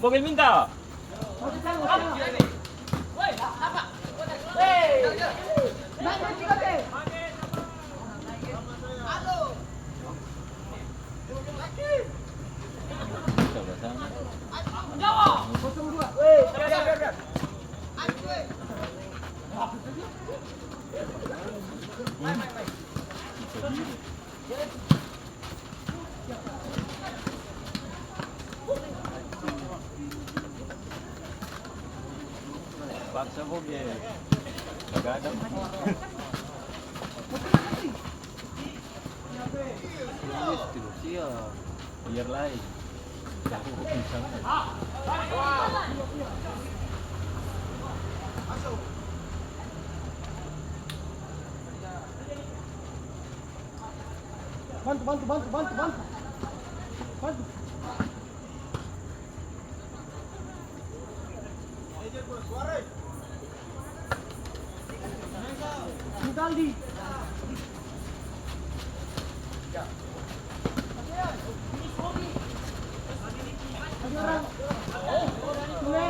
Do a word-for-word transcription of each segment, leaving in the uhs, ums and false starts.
Bogel minta. Paksa Bogel. Bagadang. Biar lain. Bantu, bantu, bantu, bantu, bantu. Bantu. Rinaldi. Ada orang. Sule.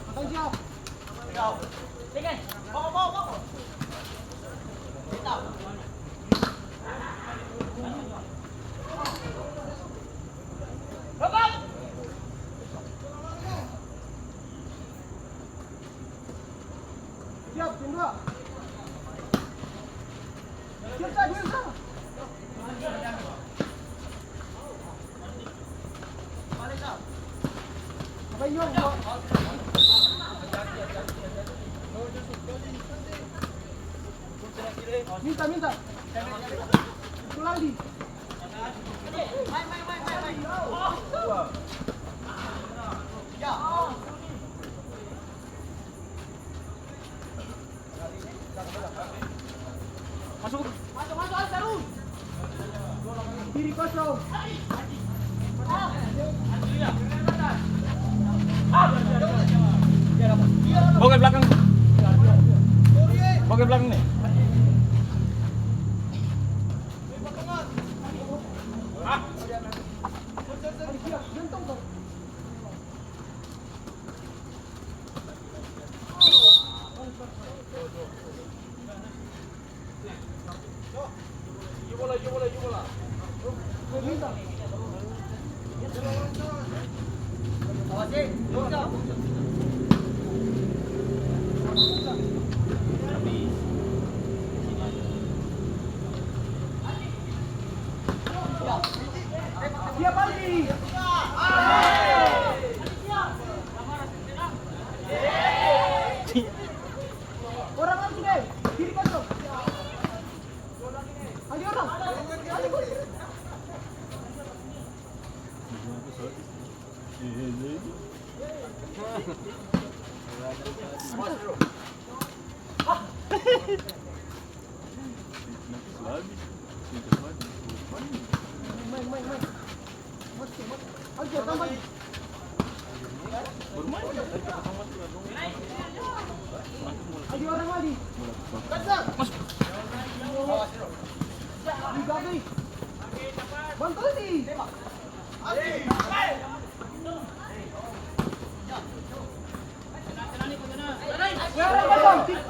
Atang siap. Siap, tim dua. Siap, Sa, siap, Sa. Apa ini, Yong? Minta, minta. Pulang di. Masuk. Masuk, masuk, masuk, terus. Kiri kosong. Bawa ke belakang. Bawa ke belakang nih.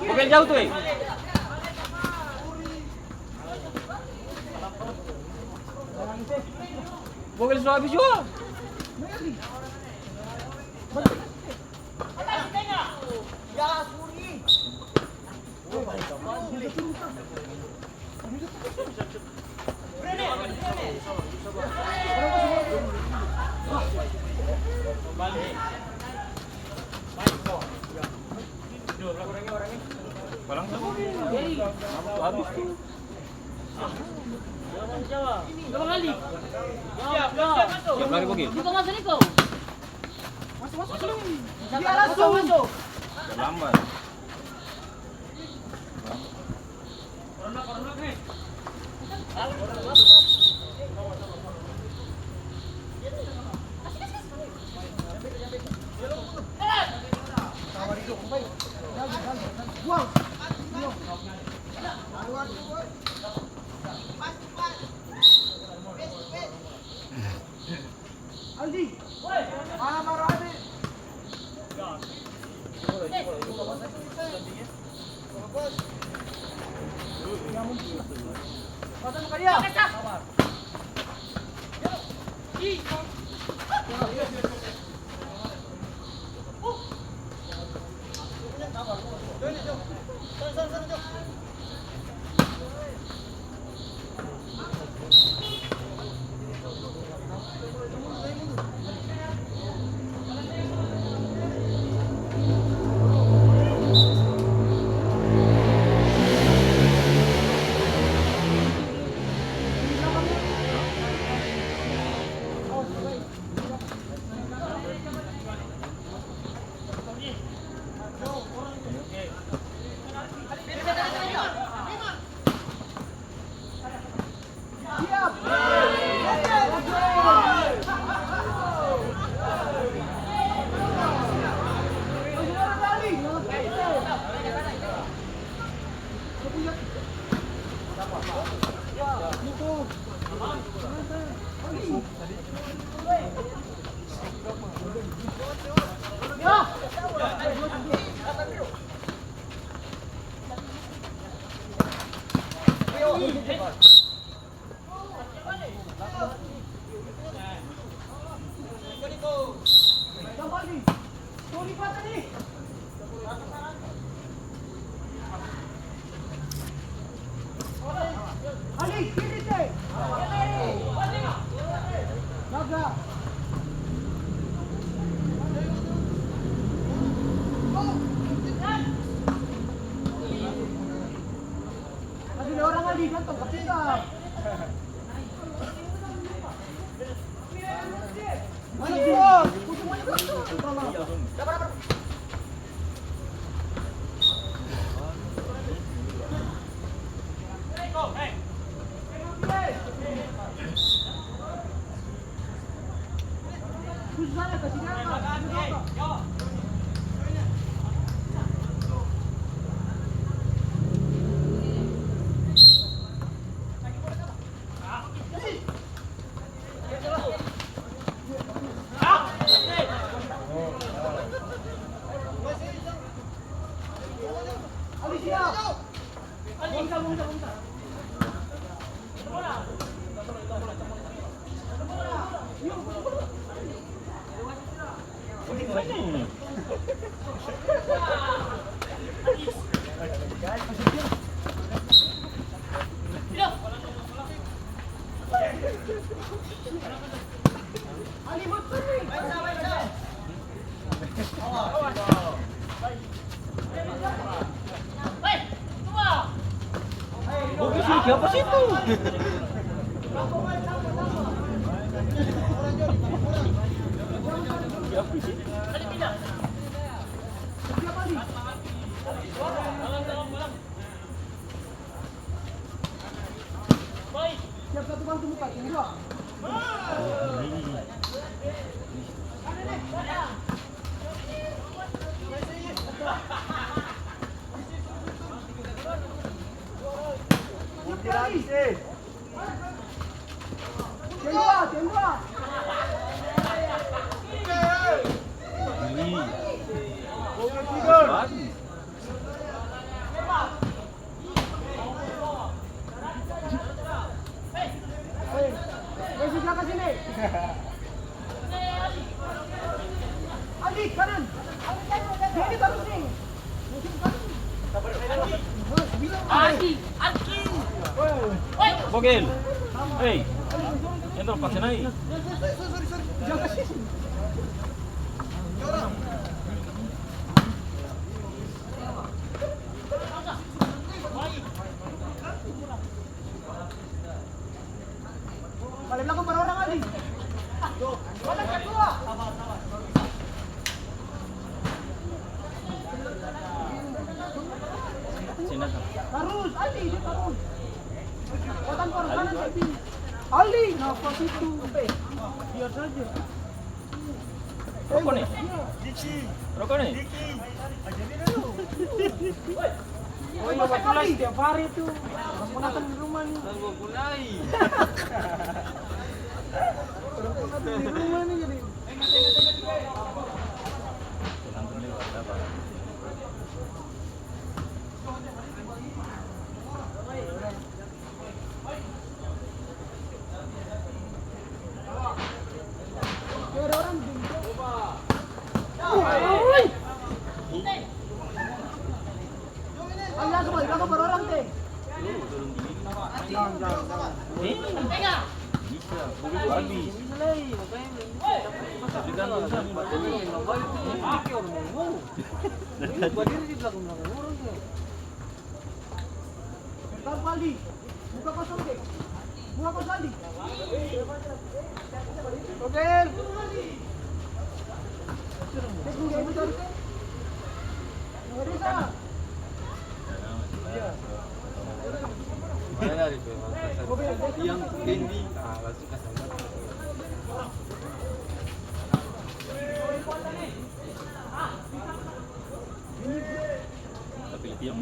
Oke, jauh tuh, eh. Bogel su abis jua. Barang sama. Abis tuh. Siap, lari, Bogi. Niko, masuk, Niko. Masuk, masuk, masuk. Dia langsung. Terlambat. Buang. Aldi. Ah, baru habis. Pasang muka dia. Oke, sini siapa situ? Siapa sih? Tiang dua, tiang dua. Hei, hei, su jaga sini. Aldi, kanan. Ini tarus nih. Aldi, Aldi. Bogel. Hei. Entar pake naik. Sorry, sorry, sorry. Jaga sini. Bale blakang par orang, Ali. Orang kedua. Tarus, Ali, dia tarus. Batang par kanan, tapi. Ali, nafas itu. Biar saja. Roko ni? Roko ni? Oh iya, batul lai, setiap hari tu. Orang pernah kan di rumah ni. Orang pernah kan di rumah ni, jadi. Badiri di belakang-belakang orang tu. Bertahan, Paldi. Buka kosong, Dek. Buka kosong, Aldi. Oke. Cek dulu, Aldi. Nggak bisa. Iya. Yang pending, ah, langsung kasih. Tapi lebih yang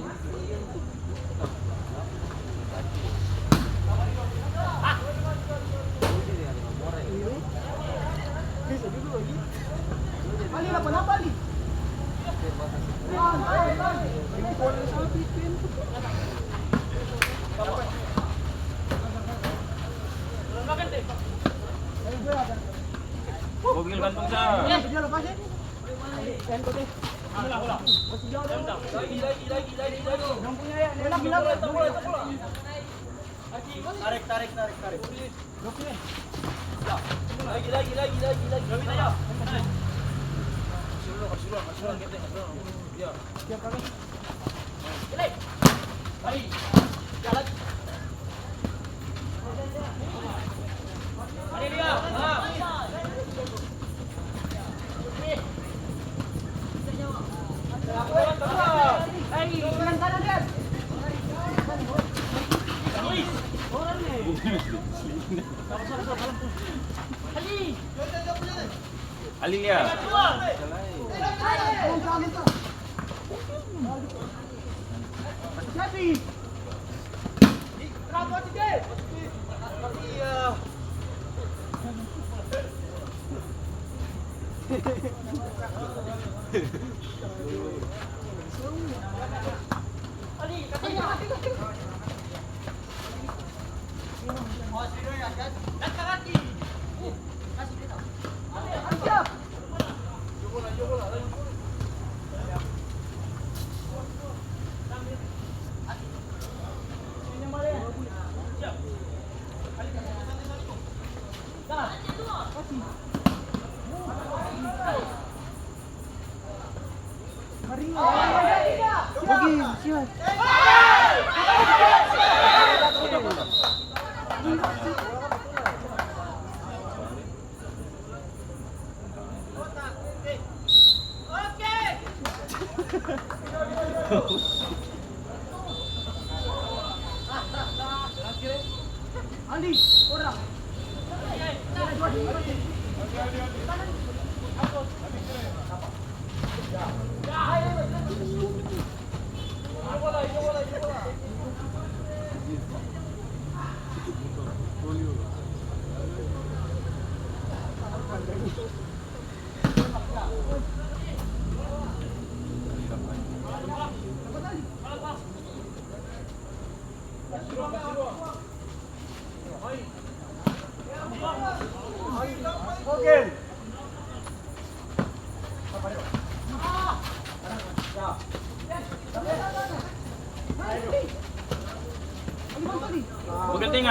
Gokil gantung sa. Tarik, tarik, tarik, tarik. Lagi, lagi, lagi, lagi, lagi. Kasih dulu, kasih dulu, kasih dulu, kasih dulu. Ya. Ali lia. Andi, orang. Bukit Tinggi.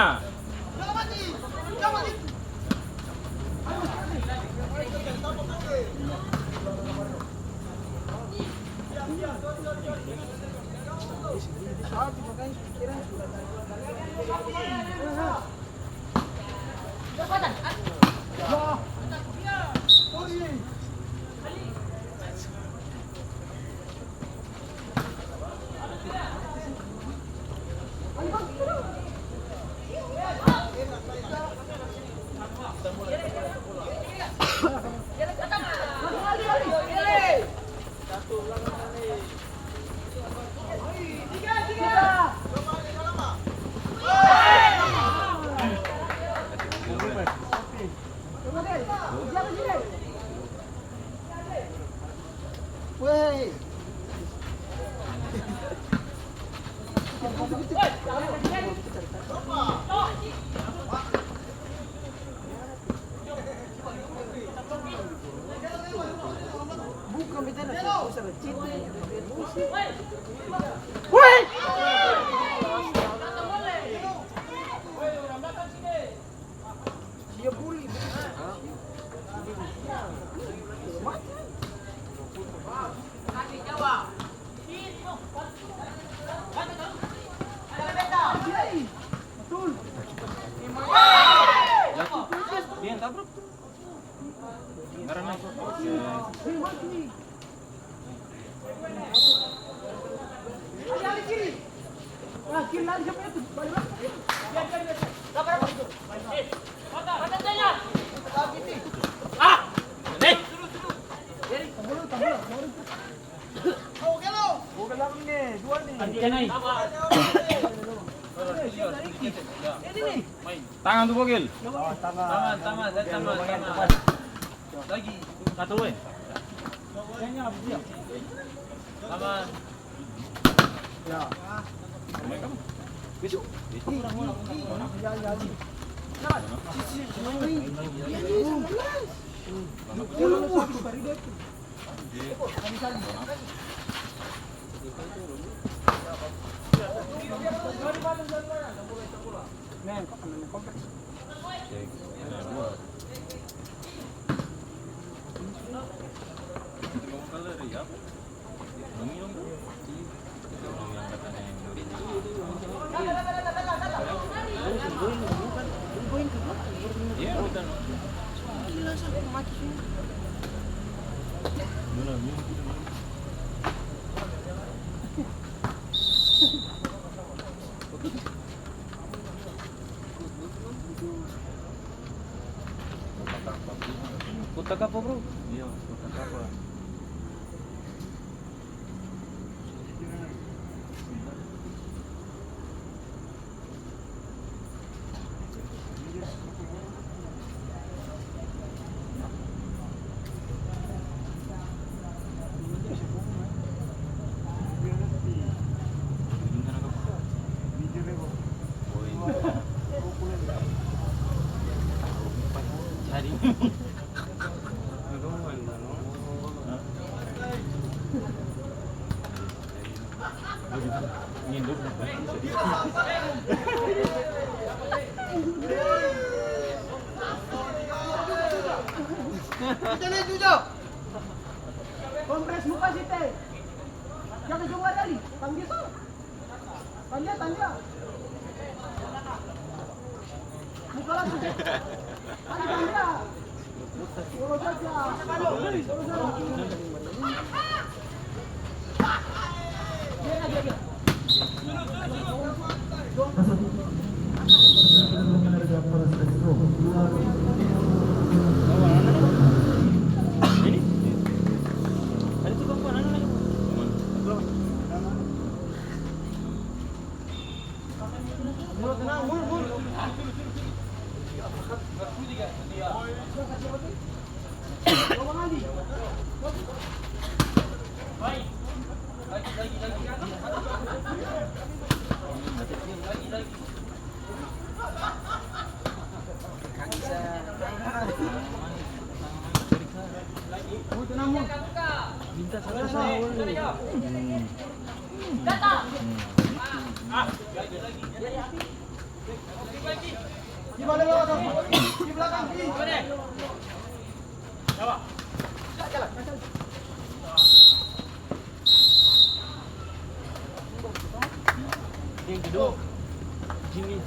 Weh. Bukan bicara fokus sama Citi. Woi! Dia buli. Betul. Dia yang tabrak. Tangan tu, Bogel. Tangan, tangan, tangan. Lagi. Satu, weh. Aman. Ya. Besok. Ya, ya, ya. Kota kapa, bro? Iya, kota kapa. Kompres muka situ. Jaga jumpa tadi. Panggil so. Tanya, tanya. Buka langsung. Tanya, tanya. Follow saja. Follow saja. Biar aja, biar. Ini? Ada tuh, Bang, anak-anak lagi. Minta satu sama. Yang kedua, Jimmy.